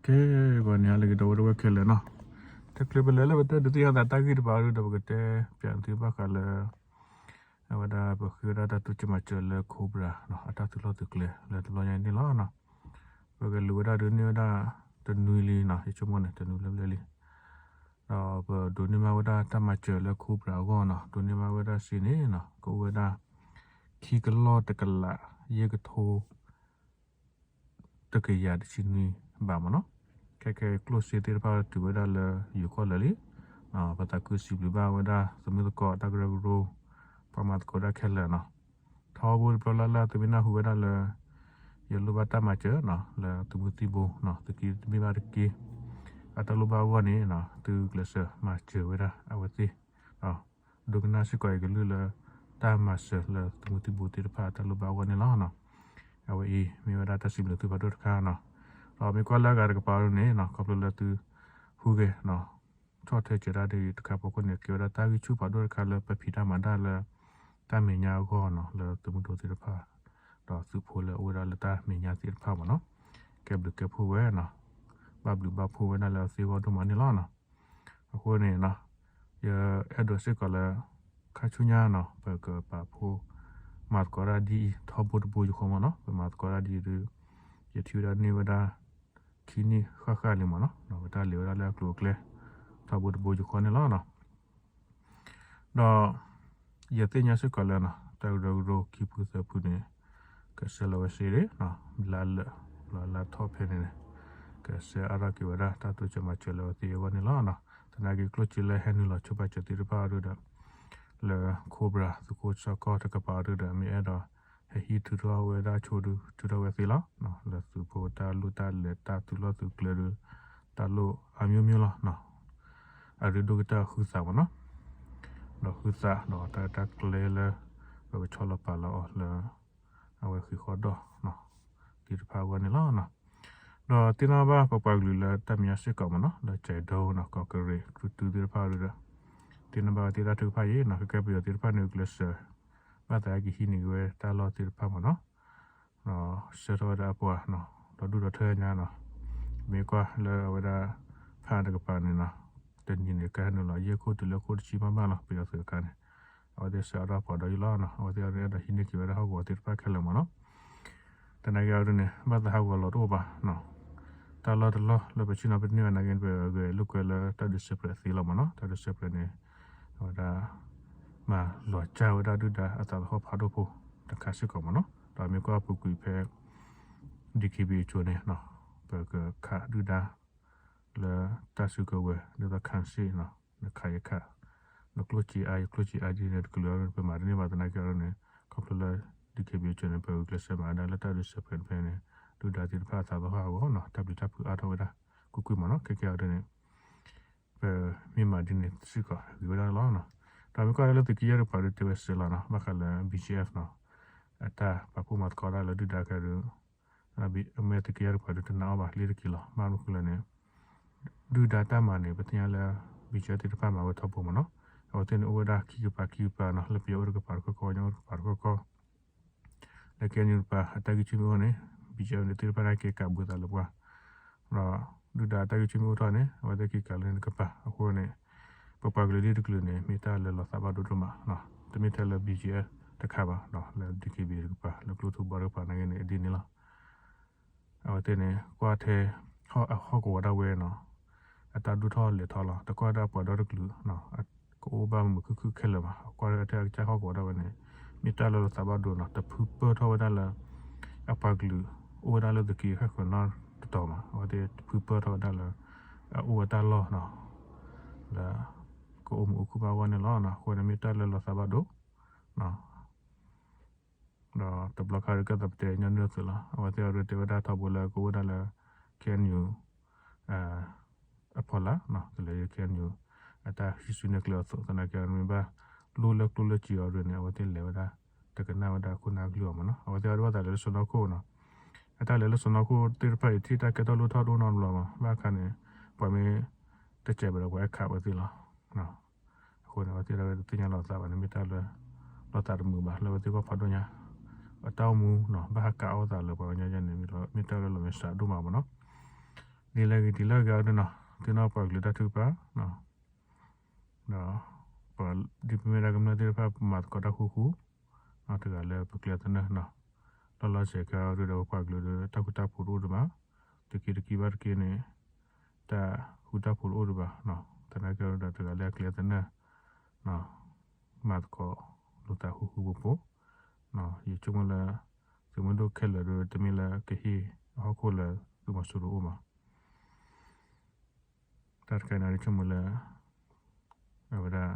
ကဲ ဂီၤန့ၣ် ဟါလၢအဂ့ၤ ဒီပုၢ်ဝဲၢ်ခဲလၢာ်နီၤ, တချုးပလဲၤလၢပတၢ်ဒုးသ့ၣ်ညါသးတၢ်ဂ့ၢ်တပၤဒီး ပကတဲပၠးသုဘၣ်ဃးလၢ အဝဲဒၣ်ပဃ့ဝဲဒၣ်တၢ်တိစၢၤမၤစၢၤလၢ Cobra နီၤ အတၢ်သုးလီၢ်သုးကျဲလၢတဘျီညါအံၤန့ၣ်လီၤ. ပကလူၤဝဲဒၣ်ဒုးန့ၢ်ဝဲဒၣ်တနွံလံနီၤ, ယဆိကမိၣ်န့ၣ် တနွံလၢဘျဲၣ်လံ ဒီးပဒိးန့ၢ်ဘၣ်ဝဲဒၣ်တၢ်မၤစၢၤလၢ Cobra အဂီၢ်နီၤ, ဒိးန့ၢ်ဘၣ်ဝဲဒၣ်စ့န့ၣ်နီၤ ကအိၣ်ဝဲဒၣ် ခံကလီၢ်တကလး ယဲၢ်ကထိ တကယၤတဆံနွံဘးမ့ၢ်နီၤ. ခဲကဲကျိၣ်စ့သ့ၣ်တဖၣ်တုၤဝဲဒၣ်လၢယိၤကီၢ်လၢာ်လံ. ပသးခုစံးဘျုးဘၣ်ဝဲဒၣ် သုးမုၢ်သကိးတၢ်ကရၢကရိ ပှၤမၤသကိးတၢ်ခဲလၢာ်နီၤ, ထီဘိတဘျီလၢ်လၢ် သုမ့ၢ်နၢ်ဟူဝဲဒၣ်လၢ ယလိၣ်ဘၣ်တၢ်မၤစၢၤနီၤ လၢသုးမုၢ်သံၣ်ဘိနီၤ သုးက့တဘ့ၣ်ဘၣ်တက့ၢ် အတၢ်လိၣ်ဘၣ်အဂီၢ်န့ၣ်နီၤ သုကျဲးစၢးမၤစၢၤဝဲဒၣ်အဝဲသ့ၣ် ဒိကနၣ်စ့ၢ်ကီးအံၤကလုၢ်လၢ တၢ်မၤစၢၤလၢသုးမုၢ်သံၣ်ဘိသ့ၣ်တဖၣ်အတၢ်လိၣ်ဘၣ်အဂီၢ်န့ၣ်လီၤ. အဝဲအံၤမ့ၢ်ဝဲဒၣ်တၢ်စံးဘျုးသုဖးဒိၣ်တခါနီၤ. ဒီးမ့ၢ်ကွၢ်လၢအဂၤတကပၤဒ်န့ၣ်နီၤ ခီဖျိလၢသုဟူးဂဲၤနီၤ ဆီၣ်ထွဲစၢၤတၢ်ဒ်အံၤတခါအဖီခိၣ်န့ၣ် ကဲဝဲဒၣ်တၢ်ဂံၢ်ဆူၣ်ဖးဒိၣ်တခါလၢပဖံးတၢ်မၤတၢ်လၢ တၢ်မဲာ်ညါအဂီၢ်နီၤ လၢသုးမုၢ်ဒိၣ်သ့ၣ်တဖၣ် ဒီးသုးဖိလၢအအိၣ်ဝဲဒၣ်လၢတၢ်မဲာ်ညါသ့ၣ်တဖၣ်မ့ၢ်နီၤ ကဲဘျုးကဲဖှိၣ်ဝဲနီၤ ဘၣ်ဘျုးဘၣ်ဖှိၣ်ဝဲဒၣ်လၢအသ့အဂီၢ်ဒိၣ်မးန့ၣ်လီၤ. အဃိန့ၣ်နီၤ ယအဲၣ်ဒိးစ့ၢ်ကီးလၢ ခါဆူညါနီၤ ပကပာ်ဖှိၣ် မၤသကိးတၢ်ဒ်အံၤ ထီဘိတဘိယူၢ်ဃီမ့ၢ်နီၤ ပမၤသကိးတၢ်ဒ်အံၤဒီး ယထံၣ်ဝဲဒၣ်န့ၢ်ဝဲဒၣ် ခံနံၣ်ဃၣ်ဃၣ်လံမ့ၢ်နီၤ ပတၢ်လဲၤဝဲဒၣ်လၢအကျိၤအကျဲ ထီဘိတဘိယူၢ်ဃီန့ၣ်လီၤ. ဒီး ယသ့ၣ်ညါစ့ၢ်ကီးလၢနီၤ တၢ်ကရၢကရိခံဖုသၢဖုန့ၣ် ကဆှၢလီၤဝဲစ့ဒီး လါလၢာ် လါထီၣ်ဖဲန့ၣ်န့ၣ် ကဆှၢအါထီၣ်က့ၤဝဲဒၣ်တၢ်တိစၢၤမၤစၢၤလၢအဝဲသ့ၣ်အဂီၢ်န့ၣ်လီၤ. သနာ်က့ကျိၣ်စ့လၢဟဲနုာ်လီၤဆိပာ်စၢၤသ့ၣ်တဖၣ်အံၤဒီး လၢ Cobra သုးခိၣ်စီကီၢ်တကပၤအံၤဒီး မ့ၢ်အဲၣ်ဒိး ဟဲဟံးထုးထီၣ်ဝဲဒၣ်ဆိဒီး ထုးထီၣ်ဝဲသ့လီၤ. လၢသုးဖိတၢ်လိၣ်တၢ်လဲၤတၢ်သုးလီၢ်သုးကျဲဒီး တၢ်လိၣ်အမျိုးမျိုးလီၤ. အရ့ဒိၣ်ကတၢၢ်ဃုသးမ့ၢ်နီၤ ဒီးဃုသးဒီးတၢ်တၢ်ကျဲလၢ ပကဆီလီၤပာ်လီၤအီၤလၢ အဝဲဃ့ၢ်ဃီဒီး သ့ၣ်တဖၣ်အဂီၢ်န့ၣ်လီၤ. ဒီးသ့ၣ်နီၣ်ဘၣ်ပပှၤကလုာ်လၢတၢ်မဲာ်ညါစ့ၢ်ကီးမ့ၢ်နီၤ လၢကၠဲးဒိနီၤ ကီၢ်ကရ့ၣ် ကြုၢ်တုသ့ၣ်တဖၣ်ဒီး သ့ၣ်နီၣ်ဘၣ်ဝဲသ့ၣ်တၢ်ထုကဖၣ်အံၤနီၤ ကကဲပယီၤသ့ၣ်တဖၣ်န့ၣ် ဂုာ်ကျဲးစၢး ဘၣ်သးကဟံးန့ၢ်က့ၤဝဲတၢ်လီၢ်သ့ၣ်တဖၣ်မ့ၢ်နီၤ ဒီးဆှၢထီၣ်ဝဲဒၣ်အပှၤနီၤ ဒီးဒူၣ်ဒီးထၢညါနီၤ မ့ၢ်ကွၢ်လၢအဝဲဒၣ် ဖးတကပၤန့ၣ်နီၤ တနံၤန့ၣ် ကဟဲနုာ်လီၤယဲၢ်ခိၣ်တုၤလၢခိၣ်တဆံဘၣ်ဘၣ်လီၤ ပယီၤသုးအခါန့ၣ် အဝဲသ့ၣ်ဆှၢအါထီၣ်ပှၤဒီးယံၤလီၤနီၤ အဝဲသ့ၣ်အဲၣ်ဒိးဟံးန့ၢ်က့ၤဝဲဒၣ်ဟီၣ်ကဝီၤသ့ၣ်တဖၣ်ခဲလၢာ်မ့ၢ်နီၤ သနာ်က့အီၤဒ်န့ၣ် ဘၣ်သးဟးဂီၤလီၤတအိၣ်ဘၣ်နီၤ တၢ်လီၢ်တလီၢ်လၢပဆ့ၣ်နီၤပတန့ၢ်ဘၣ်နာ်က့ ပဂဲၤလိာ်ကွဲလၢတၢ်ဒုးစဲးပြဲးသ့လီၤမ့ၢ်နီၤ တၢ်ဒုးစဲးပြဲးန့ၣ် အဝဲဒၣ် မၤလီၤစၢ်ဝဲဒၣ်ဒုၣ်ဒါအသးသဟီၣ်ဖးဒိၣ်ဖိတခါစ့ၢ်ကီးမ့ၢ်နီၤ ဒီးမ့ၢ်ကွၢ်ပူၤကွံာ်ဖဲ DKBA အစိၤန့ၣ် ပကခးဒုၣ်ဒါ လၢတၢ်စုကဝဲၤ ဒ်သိး ခၣ်စ့ၣ်နီၤ နခးယခး နကျိၣ်စ့အါ ယကျိၣ်စ့အါဒ်န့ၣ်တကလုာ်အံၤ ပမၤတန့ၢ်ဘၣ်သနာ်က့အီၤဒ်န့ၣ် ခီဖျိလၢ DKBA အစိၤန့ၣ် ပဂုာ်ကျဲးစၢးမၤဝဲဒၣ်လၢတၢ်ဒုးစဲးပြဲးဖဲန့ၣ် ဒုၣ်ဒါသ့ၣ်တဖၣ်အသးသဟီၣ်အဂီၢ်နီၤ တၢ်ပျံၤတၢ်ဖုးအါထီၣ်ဝဲဒၣ် ကွ့ၢ်ကွ့ၢ်မ့ၢ်နီၤ ခဲကဲအီၤဒ်န့ၣ် ပမ့ၢ်မၤဒ်န့ၣ်စ့ၢ်ကီး ဂ့ၤဝဲဒၣ်လီၤနီၤ ဒီးမ့ၢ်ကွၢ်လၢသုးက့ယဲၢ်တကပၤဒုးတဲဝဲစ့ၢ်လီၤနီၤ ဘၣ်ဃးလၢ BGF နီၤ အတၢ်ပာ်ဖှိၣ်မၤသကိးတၢ်လၢဒုၣ်ဒါခဲဒုး မ့ၢ်သုးက့ယဲၢ်တကပၤဒုးတနာ်အီၤဘၣ် လ့တက့ၤလီၤ ဘၣ်မနုၤဃိလဲၣ်န့ၣ် ဒုၣ်ဒါတၢ်မၤန့ၣ် ပသ့ၣ်ညါလၢ BGF သ့ၣ်တဖၣ်မၤဝဲထီဘိမ့ၢ်နီၤ အဝဲသ့ၣ်န့ၣ်အိၣ်ဝဲဒၣ်ခံကပၤခံကပၤနီၤ လၢပယီၤအိၣ်တကပၤတခီခီ ကညီအိၣ်တကပၤတခီခီ လၢ KNU တကပၤ အတၢ်ဂံၢ်ဆူၣ်မ့ၢ်အိၣ်န့ၣ် BGF န့ၣ်သ့ၣ်တဖၣ်န့ၣ်က့ၤကးဘှံးသးလၢပှၤ ဒီးဒုၣ်ဒါအတၢ်ဂံၢ်ဆူၣ်မ့ၢ်အိၣ်ထီၣ်န့ၣ် အဝဲသ့ၣ်က့ၤကးလၢန့ၣ်တကပၤ အဃိန့ၣ် ပပှၤကလုာ်ဒ်တကလုာ်န့ၣ် မ့ၢ်တၢ်လၢလီၤသးဘၣ်ဒိဒိၣ်မး တမ့ၢ်ထဲလၢ BGF တခါဘၣ် လၢ DKBA တကပၤ လၢကျိၣ်ထူဘီတကပၤနာ်က့န့ၣ် ဒ်န့ၣ်လီၤ အဝဲသ့ၣ်န့ၣ် ကွၢ်ထဲ ဟီၣ်ကဝီၤဒၣ်ဝဲနီၤ အတၢ်ဒိၣ်ထီၣ်လဲၤထီၣ်လီၤ တကွၢ်ဒၣ်ပှၤဒီတကလုာ် ကအိၣ်ဘၣ်မုာ်မုာ်ခုၣ်ခုၣ်ခဲလၢာ်ဘၣ် ကွၢ်ထဲအကစၢ်ဟီၣ်ကဝီၤဒၣ်ဝဲန့ၣ် မ့ၢ်တၢ်လၢလီၤသးဘၣ်ဒိနီၤ တဖုပၢၢ်ထီၣ်ဝဲဒၣ်လၢ အပှၤကလုာ် အိၣ်ဝဲဒၣ်လၢသုးက့ဃၣ်ဃၢၤနီတတီၤမး အဝဲသ့ၣ်တဖုပၢၢ်ထီၣ်ဝဲဒၣ်လၢ အအိၣ်ဝဲတၢ်လီၢ်နီၤ လၢ ကအိၣ်မုာ်အိၣ်ခုၣ်ဘၣ်အဂီၢ်န့ၣ်လီၤ အဃိန့ၣ်မ့ၢ်တၢ်လၢလီၤသးဘၣ်ဒိ ဒီးတဘျီခါဒုးကဲသးပတဲညီနုၢ်သုးလီၤ အဝဲသ့ၣ်အဒုးတဲဝဲဒၣ်ထီဘိလၢကအိၣ်ဝဲဒၣ်လၢ KNU အဖီလာ် ကလဲၤ KNU အတၢ်ဟံးစုနဲၣ်ကျဲအသိး သနာ်က့အီၤမ့ၢ်ဘၣ် လိၣ်လၢကျိၣ်လၢစ့အီၤဒုးန့ၣ် အဝဲသ့ၣ်လဲၤဝဲဒၣ် တကနၣ်ဝဲဒၣ်ခိၣ်နၢ်ကလုၢ်အီၤမ့ၢ်နီၤ အဝဲသ့ၣ်အဒုးဘၣ်သးလဲၤလၢစီၢ်နီၤခိၣ်နီၤ အတၢ်လဲၤလၢစီၢ်နီၤခိၣ်သ့ၣ်တဖၣ်အံၤ ထံၣ်တၢ်ကဲထီၣ်လိၣ်ထီၣ်ဒိၣ်နီတဘျီမး ဘၣ်အခါန့ၣ် ပှၤမ့ၢ်တစဲးဘၣ်ဒီးပှၤဟဲခးဝဲသ့ၣ်လီၤ အဃိန့ၣ် အဝဲသ့ၣ်ဒၣ်ဝဲတသ့ၣ်ညါလီၤသးဘၣ်န့ၣ် မ့ၢ်တၢ်လၢ လီၤသးတမုာ်ဘၣ် လၢအဝဲသ့ၣ်ဂီၢ်ဖးဒိၣ်ညါ အတၢ်အိၣ်မူနီၤ ဘၣ်ဟးကးအီၣ်သးလၢပှၤကညီယဲန့ၣ် မ့ၢ်တၢ်လၢလီၤမ့ၢ်စးဒိၣ်မးမ့ၢ်နီၤ ဒ်လဲၣ်ဂ့ၤဒ်လဲၣ်ဂ့ၤအံၤဒုနီၤ သ့ၣ်နီၣ်ပှၤကလုာ်တၢ်ထုကဖၣ် ဒီး ပှၤဒ်ပမ့ၢ်ဒၣ်ကမျၢၢ်သ့ၣ်တဖၣ် ပမၤသကိးတၢ်ဃူဃူ တဂၤလၢပကျဲသနၢၣ်နီၤ လီၤလီၤဆဲးခဲအံၤဒုဒီး ပပှၤကလုာ်ဒီး တၢ်ဃူတၢ်ဖိးတအိၣ်ဒံးဘၣ်, တက့တက့ဘၣ်တက့န့ၣ် တၢ်ဃူတၢ်ဖိးတအိၣ်ဒံးဘၣ်, သနာ်က့ဒီးတဂၤလၢအကျဲသနၢၣ် မၤသကိးလိာ်သးဃူဃူဖိးဖိး, ယဆိကမိၣ်လၢ သုးမုၢ်ဒိၣ်ခဲလၢာ်ဒီး တမ့ၢ်လၢကဟ့ၣ်အဟီၣ်ခိၣ်လၢသုးမီၤစိရိၤအိၣ်ဘၣ်. တၢ်တခါန့ၣ်ဒုဆိကမိၣ်လၢ အဝဲဒၣ်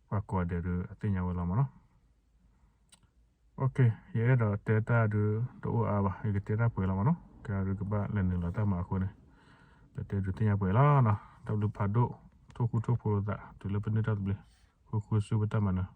ပှၤကိးဂၤဒဲးဒီးအသ့ၣ်ညါဝဲလီၤမးနီၤ. ယအဲၣ်ဒိးတဲတၢ်ဒုတအိၣ်အါဘၣ်, ယကတဲတၢ်ပှဲၤလီၤမးနီၤ, ကဲဒုကဘၣ်လဲၤနုာ်လီၤတၢ်မၤအဃိန့ၣ် ပတဲဒုသ့ၣ်ညါပှဲၤလီၤနီၤ. တၢ်ဘျုးဖးဒိၣ်, ထိၣ်ဃူထိၣ်ဖိးလိာ်သး တုၤလၢပန့ၢ်တၢ်သဘျ့, ဃုဃုဆူပတၢ်မၤနၢၤ.